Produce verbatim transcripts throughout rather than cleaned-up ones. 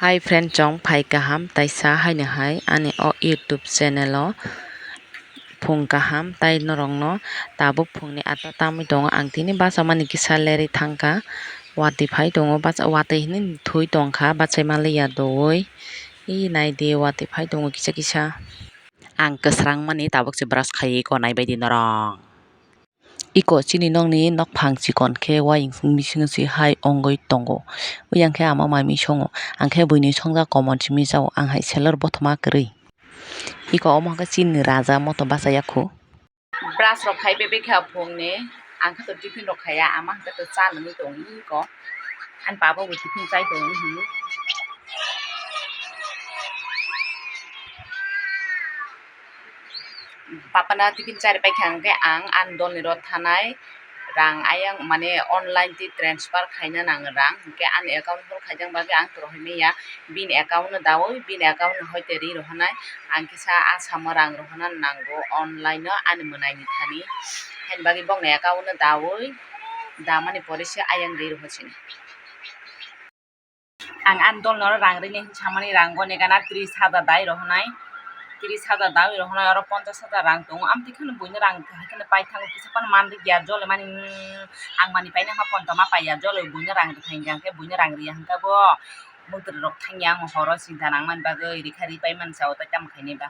Hi friend, chong phai kaham taisa haino hai ani o YouTube channel o phung kaham tai norokno tabuk phungni ata tamwi tongo. Ang tini bachama ni kisa lerwi thangkha, watwi phai tongo, watwi hinwi thwi tongkha bachai manliya doui. Ih, naidi watwi phai tongo kisa kisa. Ang kwsrang mani tabuk se brush khaiwi konai baidi norok. Iko chini nokni nokphang chikon khe uaying bisingo se hai ongoi tongo. Uyang khe ama mai mui songo. Ang khe buini songjak komon simi jao. Ang hai selor bothoma kwrwi. Iko omo hwnkhe chini raja moto bachaya khu. Brush rok khai bebek kha phungni. Ang khe to tiffin rok khaya. Ama hwnkhe to cha nungwi tongo iko. Ani baba bo tiffin chai tongo hinwi. Papano tiffin chari paikha hwnkhe ang ani dolni ro thanai rang ayang mane online twi transfer khaina nango rang, hwnkhe ani account hol khaijak bagwi ang torohoi manya. Bini account no daui bini account no hoite ri rohonai, ang kisa asamo rang rohona nango online no ani mwnaini thani, haini bagwi bokni account no daui damani pore se ayang ri rohor sini. Ang ani dolno rang rini hinwi samani, rang goni gana tris hajar dai rohonai, tris hajar dai rohonai, oro ponchas hajar rang tongo. Amtwi kheno buino rang hai kheno paithango, kisa phano manrwkya jole mani, ang mani paina ha ponto ma paiya jole buino rang rwkha hwnkhe, buino rang riya hwnkhe bo mwtwrwrok thangya, ang horo sinta nangmani bagwi rikha, ri paimani sao tei tamo khainai ba.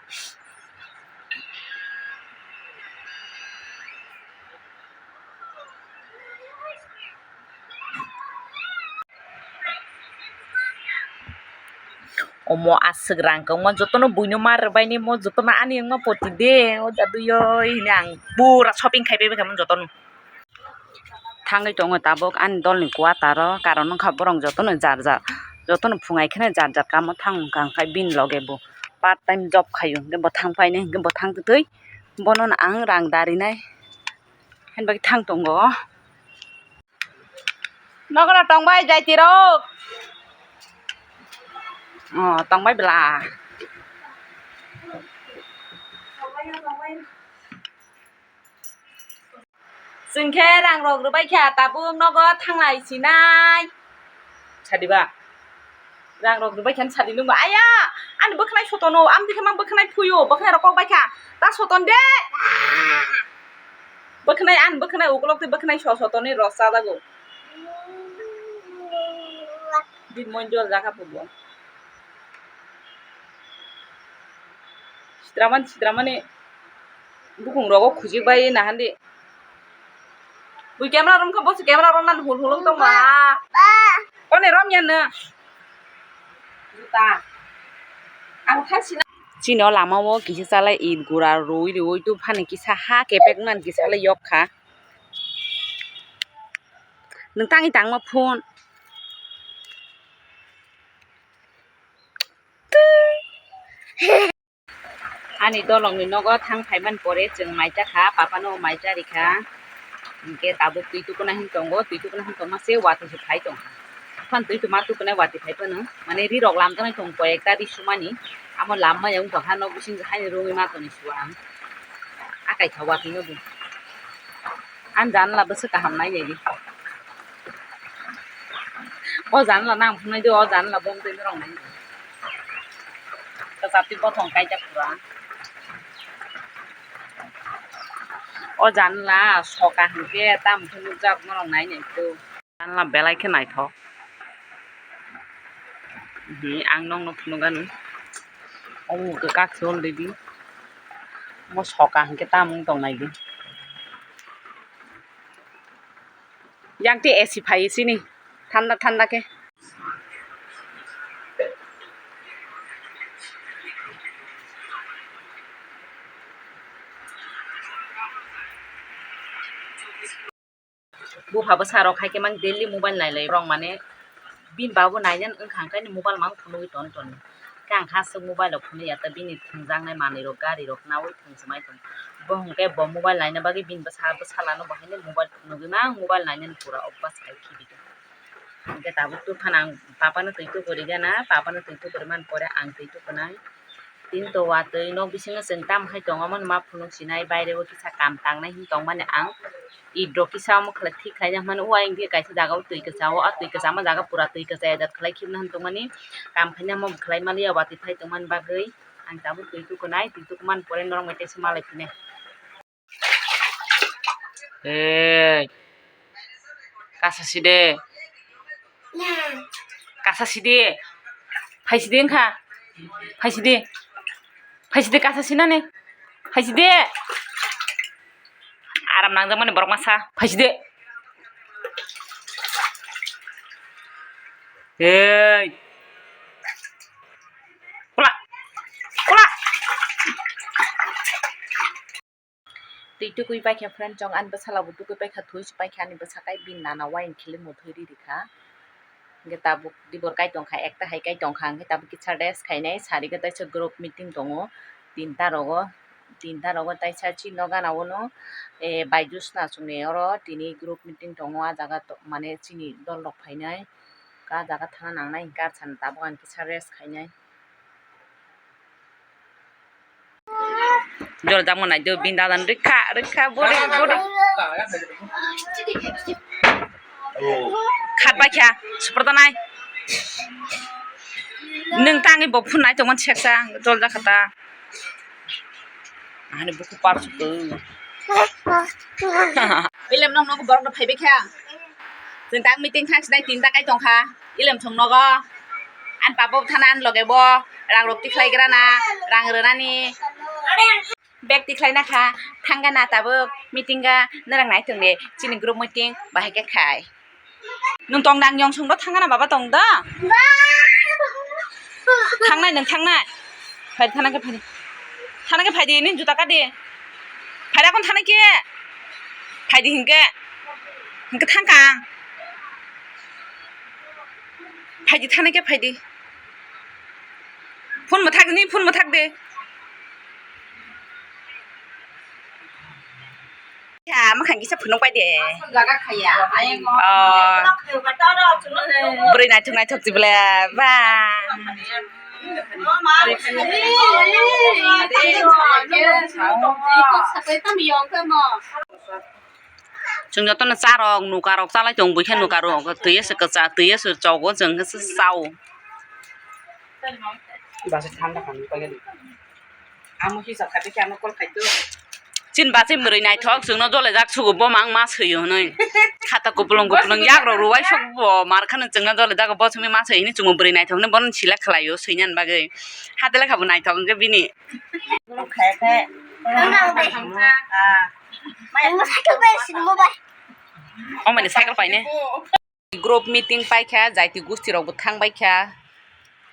Omo aswk rang kwbangma jotono buino ma rwbaini, mo jotono ani wngma poti de, o jaduyoi hwnwi ang pura shopping khai pai bai kha mo jotono. Thangwi tongo tabuk ani dolni quarter o, karon wngkha borok jotono jar jar, jotono phungai kheno jar jar kamo thang wngkha, hwnkhe bini loge bo part time job khaio, hwnkhe bo thang painai, hwnkhe bo thang twtwi bonono ang rang darinai. Haini bagwi thang tongo. Nogono tongbai jaitirok. Oh, tongbai bla. Chwng khe rang rok rwbai kha, tabuk nogo thanglai sinai. Sadiba. Rang rok rwbai khe sadi nungba. Aya, ani bwkhnai sotono, amtwi khe mang bwkhnai phuyo, bwkhnai rok kok bai kha. Ta soton de. Bwkhnai, ani bwkhnai ukulok tei bwkhnai so sotoni rok chajago. Bini monjol jakha phubo. Sidramani, sidramani bukung rogo khujik bai nahandi. Bui camera room kha bosi camera room nan hul hul wng tong ma. Kone rom ya na. Juta. Ang thansi na. Chini o lama o kisa chalai it gura rui rui tu phani kisa ha kepek nan kisa le yok kha. Nwng tangwi tangma phone. Ani dolongni nogo thang phaimani pore chwng mai cha kha, papano mai cha rikha. Hinkhe tabuk twi tukuna hin tongo, twi tukuna hin tongma se watwi se phai tongkha. Phan twi tuma tukunai watwi phai phano, mane ri rok lamjaknai tong koi ekta ri sumani. Amo lamma ya wngkha nok bising haino rungwi ma tongni suwa ang. Akai kha watwi no bo. Ang janla bwswk kaham nai nai. O janla nang phunai di, o janla bom twi norok nai. Kwchaptwi bothong kaijak pura. O janla soka hinkhe tamo khe nukjak norok nai nai to. Janla belai khe naithok. Hi, ang nokno phunukganu. Omo kwkak se already. Mo soka hinkhe tamo wng tong nai di. Yang tei A C phai sini. Thanda thanda khe. Bupha bwsa rok hai khe mang daily mobile nai lai rok mane bini babo nai nani wngkha hwnkhe ani mobile mang phunugwi ton ton khe ang ha swk mobile rok phunui ya ta bini thwngjaknai manwi rok gari rok naui thwng swmai tong bo hwnkhe bo mobile naina bagwi bini bwsa bwsala no bo haino mobile phunugwi mang mobile nainani pura obas khai khibi tong hwnkhe tabuk tubphano ang papano twi tukurigana papano twi tukurmani pore ang twi tukunai. Tini to watwi nok bisingo chwng tamo hai tongo mani ma phunuk sinai baireo kisa kam tangnai hin tongmani ang Idrok kisa omo khlai thik khlaina hwnmani, o ayang khe kaisa jaga o twi kwchao, a twi kwchama jaga pura twi kwchaya jat khlai khibna hwn tongmani, kam khaina omo khlai maliya, watwi phai tongmani bagwi ang tabuk twi tukunai, twi tukumani pore norok bai teisa malai phinai. Ei, kasa side. Kasa side. Phaiside wngkha. Phaiside. Phaiside kasa sinani. Phaiside. Aram nangjakmani borok masa. Phaiside. Ei. Kula. Kula. Twi tukui paikha friend chong, ani bwsala bo tukui paikha, thwi se paikha ani bwsakai, bini nana wayang khili muthwi ri rikha. Hwnkhe tabuk dibor kai tongkha, ekta hai kai tongkha, hwnkhe tabuk kisa rest khainai, sari khe taisa group meeting tongo, tinta rogo, tinta rogo taisa chini no gana o no, eh, Baijusna chwngni oro tini group meeting tongo, ah jaga to-, mane chini dol rok phainai, ah jaga thana nangnai hwnkhe ah sana tabuk ang kisa rest khainai. Jora jamo nai do, bini dada no rikha, rikha, bori, bori. Khat bai kha, suprata nai. Nwng tangwi bo phun nai tongmani seksa, jol jakha ta. Ani buku par suku. Ilem nong nogo borok no phaibai kha. Chwng tak meeting thang sinai tinta kai tongkha. Ilem chwng nogo. An pabo thana an loge bo. Rang rok tikhlai grana. Rang rwnani. Bag tikhlai na kha. Thangga na tabuk meeting ga. Narang nai tong de. Chini group meeting bahai khe khai. Nwng tong dang yong sung do thangana baba tong do. Thangnai nwng thangnai. Phai thana khe phai. Thana khe phai di nini juta ka di. Phai da kon thana khe. Phai di hinkhe. Hinkhe thang kang. Phai di thana khe phai di. Phone mo thak ni phone mo thak de. Ya, mwkhang kisa phunuk pai de. Jaga khaya. Oh. Bwrwi naithok naithok si bwle. Ba. Chwng jotono charok, nukarok chalai tongo, buikhe nukarok twi se kwchak, twi se chogo, chwng se chao. Basa thanda kami paikha di. Amo hisab khai khe ano call khai do. Chini bachai mwrwi naithok, chwngno jole jak sugo, bo mang ma swiyo hwnwi. Khata kupulung kupulung yak rok rwai sok bo, mar khano chwngno jole jak bo, chwngno ma swi hwnwi chwngno bwrwi naithok hwnwi bono select khlaio swinani bagwi. Hade lekha bo naithok hwnkhe bini. Khaya khe. Ah. Omo ni cycle paine. Group meeting paikha, jaiti gusti rokbo thangbaikha,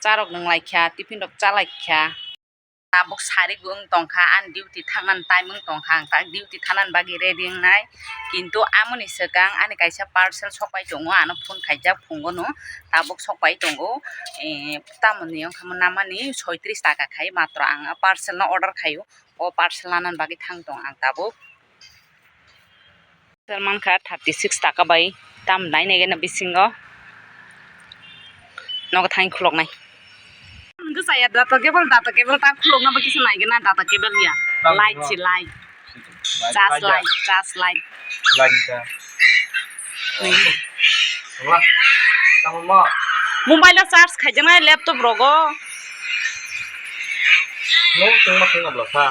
charok nwnglaikha, tiffin rok chalaikha. Tabuk sari bo wng tongkha, ani duty thangnani time wng tongkha, ang tak duty thangnani bagwi ready wngnai. Kintu amoni swkang ani kaisa parcel sokpai tongo, ano phone khaijak phunukgo no, tabuk sokpai tongo. Eh, tamoni wngkha mo namani soitris taka khai, matro ang parcel no order khaio, o parcel nanani bagwi thang tong ang tabuk. Sel mankha thirty six taka bai tam nai nai gana bisingo nogo thang khuloknai. Hwnkhe chaya data cable, data cable ta khulokna bai kisa nai gana data cable ya. Light si light. Charge light, charge light. Mobile o charge khaijaknai laptop rogo.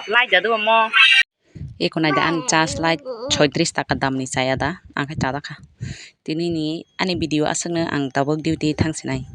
Light da do mo. Eko naida ani charge light soitris taka damni chaya da, ang khe chada kha. Tini ni ani video aswkno ang tabuk duty thang sinai.